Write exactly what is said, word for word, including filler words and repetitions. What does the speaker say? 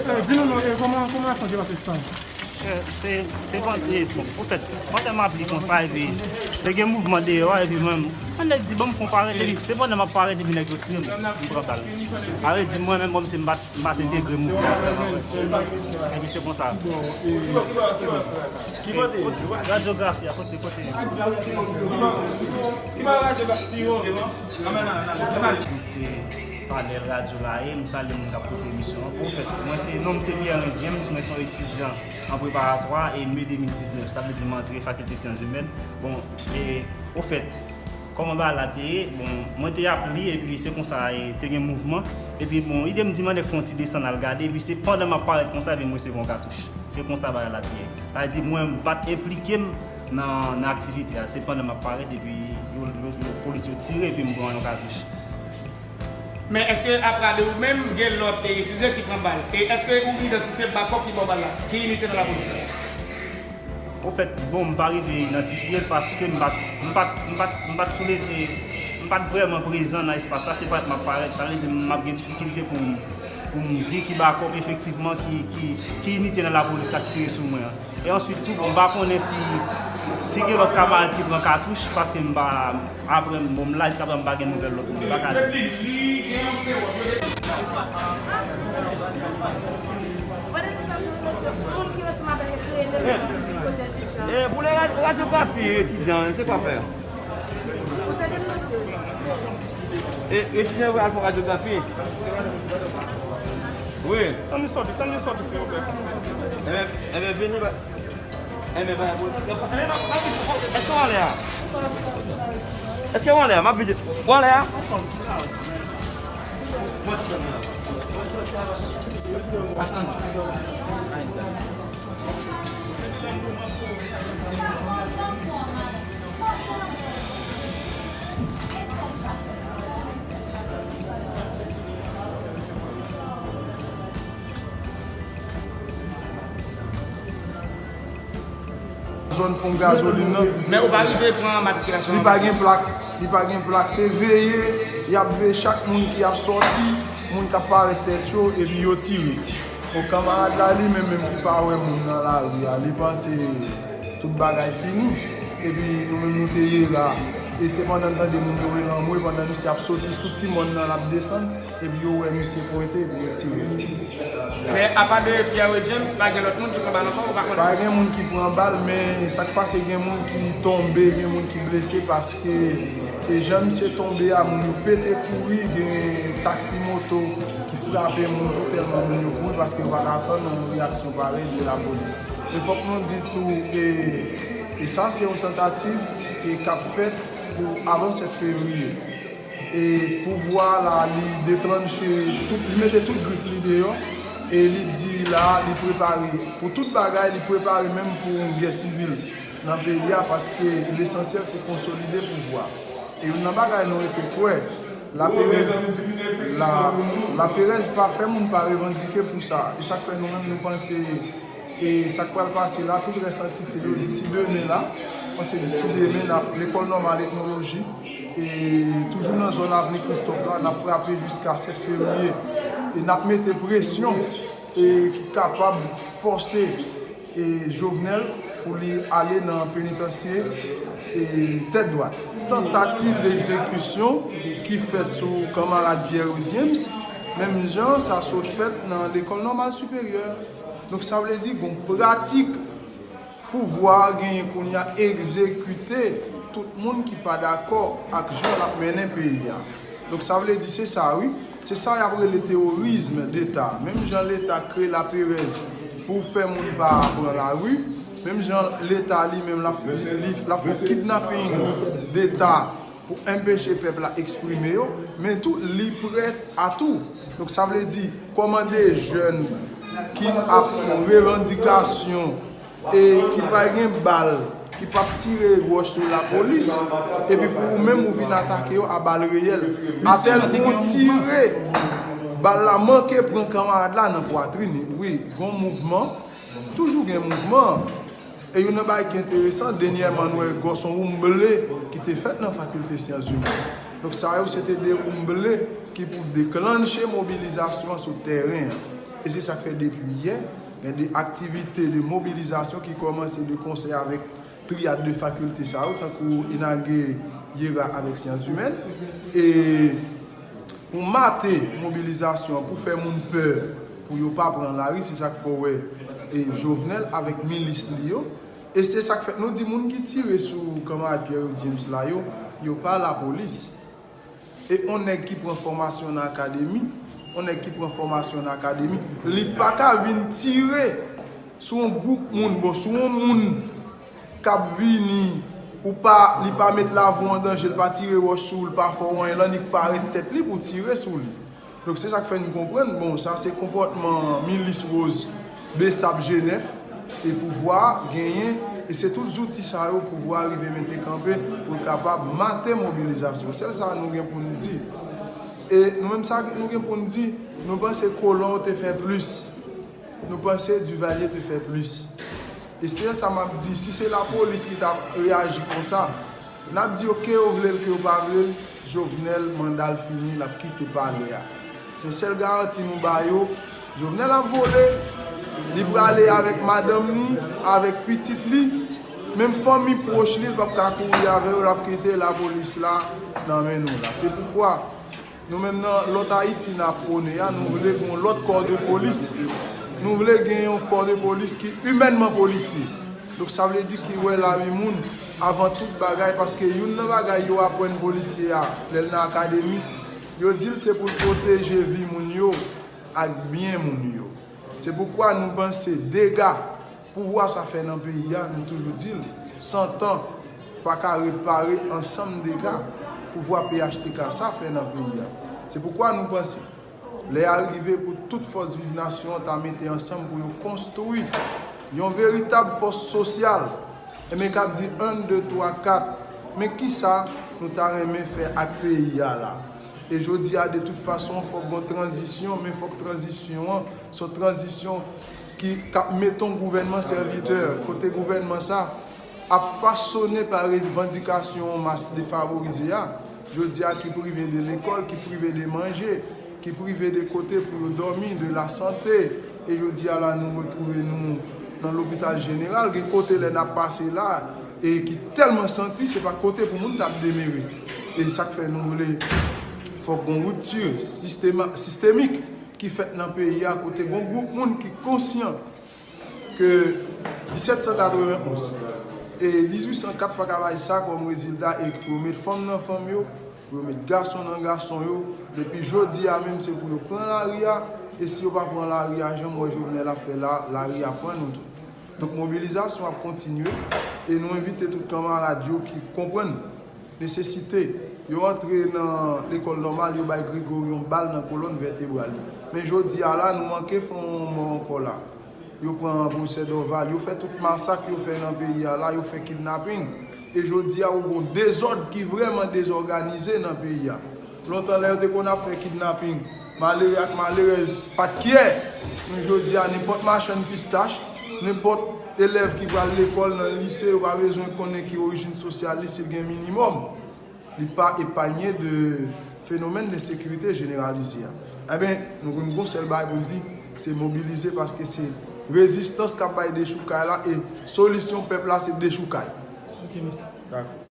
Eh, di nou non, eh, kòman, kòman aksyon te pase stan? Eh, se, se pandan, eh, bon, anfèt, pandan m ap li konsa, epi te gen mouvman deyò a, epi mwen, yon nèg di, "Ban m fè yon parèt," epi se pandan m ap parèt, epi nèg yo tire m, m pran bal. Sa vle di, mwen menm, kòmsi m pa t, m pa t entegre mouvman an. Epi se konsa. Bon, eh, ki kote? Radyografi a, kote, kote? Ki pa radyografi, yo. Kote panèl radyo la ye, m salye moun k ap koute emisyon an. Anfèt, mwen se, non m se Pierre James, mwen se yon etidyan an preparatwa e me de mil diznèf, sa vle di m antre fakilte syans imèn. Bon, e, ofèt, kòman bagay la te ye? Bon, mwen te ap li, epi se konsa, e, te gen mouvman. Epi, bon, ide m di m annik fè yon ti desann al gade, epi se pandan m ap parèt konsa, epi m resevwa yon katouch. Se konsa bagay la te ye. Sa vle di, mwen, m pa t enplike m nan, nan aktivite a. Se pandan m ap parèt, epi yo, yo, yo, polis yo tire, epi m pran yon katouch. Men èske apade ou menm, gen lòt, e, etidyan ki pran bal? E èske ou idantifye bakòp ki ba w bal la? Ki inite nan lapolis la? Ofèt, bon, m pa rive idantifye l paske m pa t, m pa t, m pa t, m pa t sou le, e, m pa t vrèman prezan nan espas la, se parèt m ap parèt. Sa vle di m ap gen difikilte pou m, pou m di ki bakòp efektivman, ki, ki, ki inite nan lapolis la k tire sou mwen an. E answit tou, bon, m pa konnen si, si gen lòt kamarad ki pran katouch, paske m pa, apre, bon, m la jiskaprezan m pa gen nouvèl lòt moun. M pa ka di. E, e, pou lè rad-, radyografi etidyan, se kwa fè? E, etidyan yo al fè radyografi? Wi. Tann li sòti, tann li sòti, silvouplè. Enben, enben, vini, ba, enben, ba, enben, èske w anlè a? Èske w anlè a? M ap vide. Ou anlè a? Zòn ponp gazolin nan. Men ou pa rive pran matrikilasyon an? Li pa gen plak. Li pa gen plak. Se veye, y ap veye chak moun ki ap sòti, moun k ap parèt tèt yo, epi yo tire. Bon, kanmarad la, li menm, menm ki pa wè moun nan lari a, li panse tout bagay fini. Epi nou menm, nou te ye la. E se pandan n tande moun yo rele anmwe, pandan misye ap soti sou ti mòn nan, l ap desann, epi yo wè misye pwente, epi yo tire sou li. Men apa de Pierre James, pa gen lòt moun ki pran bal ankò, ou pa konnen? Pa gen moun ki pran bal, men sa k pase, gen moun ki tonbe, gen moun ki blese, paske e jan misye tonbe a, moun yo pete kouri, gen taksi moto ki frape moun tou, tèlman moun yo kouri, paske yo pa t atann yon reyaksyon parèy de lapolis. Men fòk nou di tou, e, e sa se yon tantativ, e k ap fèt pou avan sèt fevriye. E pouvwa la, li deklanche tout, li mete tout grif li deyò, e li di la, li prepare pou tout bagay, li prepare menm pou yon gè sivil nan peyi a, paske lesansyèl se konsolide pouvwa. E youn nan bagay nou rete kwè, laperèz, la, laperèz pa fè moun pa revandike pou sa. E sa k fè nou menm nou panse, e sa k pral pase la, tout rès antite yo, disi demen la, panse disi demen, n ap, Lekòl Nòmal Etnoloji, e toujou nan zòn Avni Kristòf la, n ap frape jiska sèt fevriye. E n ap mete presyon, e ki kapab fòse e Jovenel pou li ale nan penitansye, e tèt dwat. Tantativ degzekisyon ki fèt sou kanmarad Pierre James, menm jan sa sot fèt nan Lekòl Nòmal Siperyè. Donk, sa vle di, gon pratik pouvwa a genyen kounye a egzekite tout moun ki pa dakò ak jan l ap mennen peyi a. Donk, sa vle di, se sa, wi. Se sa y ap rele teworizm deta. Menm jan Leta kreye laperèz pou fè moun pa pran lari, Menm jan Leta li menm l ap, li, li, l ap fè kidnaping deta pou enpeche pèp la eksprime yo, men tou li prè a tou. Donk sa vle di, kòman de jèn ki ap fè revandikasyon e ki pa gen bal, ki p ap tire wòch sou lapolis, epi pou ou menm ou vin atake yo a bal reyèl. Atèl pou w tire, bal la manke pran kanmarad la nan pwatrin li. Wi, gon mouvman, toujou gen mouvman. E youn nan bagay ki enteresan, dènyèman nou wè gon, se yon woumble ki te fèt nan fakilte syans imèn. Donk sa yo se te de woumble ki pou deklanche mobilizasyon an sou tèren an. E se sa k fè depi yè, gen de aktivite de mobilizasyon ki kòmanse de konsè avèk triyad de fakilte sa yo, tankou Inage, Yera avèk syans imèn. E pou mate mobilizasyon an, pou fè moun pè, pou yo pa pran lari, se sa k fè w wè e Jovenel avèk milis li yo. E se sa k fè nou di moun ki tire sou kanmarad Pierre James la yo, yo pa lapolis. E on nèg ki pran fòmasyon nan akademi, on nèg ki pran fòmasyon nan akademi, li pa ka vin tire sou yon gwoup moun, bon, sou yon moun k ap vini, ou pa, li pa met lavi w an danje, li pa tire wòch sou ou, li pa fè w anyen, l annik parèt tèt li pou tire sou li. Donk se sa k fè n konprann, bon, sa se konpòtman milis Rose, Besap, Jenèf, e pouvwa genyen, e se tout zouti sa yo pouvwa rive mete kanpe pou l kapab mate mobilizasyon. Sèl sa nou gen pou n di. E nou menm sa nou gen pou n di, nou panse kolon yo te fè plis. Nou panse Duvalier te fè plis. E se sa m ap di, si se lapolis ki t ap reyaji konsa, n ap di yo ke yo vle l, ke yo pa vle l, Jovenel manda l fini, l ap kite palè a. Men sèl garanti nou ba yo, Jovenel ap vole, li prale avèk madanm li, avèk pitit li, menm fanmi pwòch li, l p ap ka kouri avè yo, l ap kite lapolis la nan men nou la. Se poukwa nou menm nan lòt Ayiti n ap pwone a, nou vle gen yon lòt kò de polis. Nou vle gen yon kò de polis ki imènman polisye. Donk sa vle di ki wè lavi moun avan tout bagay, paske youn nan bagay yo aprann polisye a lè l nan akademi, yo di l se pou l pwoteje vi moun yo ak byen moun yo. Se poukwa nou panse dega pouvwa sa fè nan peyi a, nou toujou di l, san tan pa ka repare ansanm dega pouvwa P H T K sa fè nan peyi a. Se poukwa nou panse, lè a rive pou tout fòs viv nasyon an ta mete ansanm pou yo konstwi yon veritab fòs sosyal, enben k ap di en, de, twa, kat, men kisa nou ta renmen fè ak peyi a la? E jodi a, de tout fason, fòk gon tranzisyon, men fòk tranzisyon an se yon tranzisyon ki, k ap mete yon gouvènman sèvitè, kote gouvènman sa ap fasone pa revandikasyon mas defavorize a, jodi a ki prive de lekòl, ki prive de manje, ki prive de kote pou yo dòmi, de lasante. E jodi a la, nou retwouve nou nan lopital jeneral, gen kote lè n ap pase la, e ki tèlman santi, se pa kote pou moun t ap demere. E sa k fè nou vle, fòk gon ripti sistema-, sistemik ki fèt nan peyi a, kote gon gwoup moun ki konsyan ke disèt san katrevenn onz e dizuit san kat pa ka bay sa kòm rezilta, e pou yo met fanm nan fanm yo, pou yo met gason nan gason yo, depi jodi a menm se pou yo pran lari a, e si yo pa pran lari a, jan m wè Jovenel ap fè la, lari a pran nou tou. Donk mobilizasyon ap kontinye, e nou envite tout kanmarad yo ki konprann nesesite, yo antre nan lekòl nòmal, yo bay Gregory yon bal nan kolòn vètebral li. Men jodi a la, nou manke fè yon mò ankò la. Yo pran pwofesè Dorval, yo fè tout masak yo fè nan peyi a la, yo fè kidnaping. E jodi a, ou gon dezòd ki vrèman dezòganize nan peyi a. Lontan, lè yo te konn ap fè kidnaping, malere ak malerèz pa t kyè. Men jodi a, nenpòt machann pistach, nenpòt elèv ki pral lekòl nan lise, yo pa bezwen konnen ki orijin sosyal li, si l gen minimòm, li pa epanye de fenomèn de sekirite jeneralize a. Enben, nou menm gon sèl bagay pou n di, se mobilize, paske se rezistans k ap bay dechoukay la, e solisyon pèp la se dechoukay. Ok, mèsi. Dakò.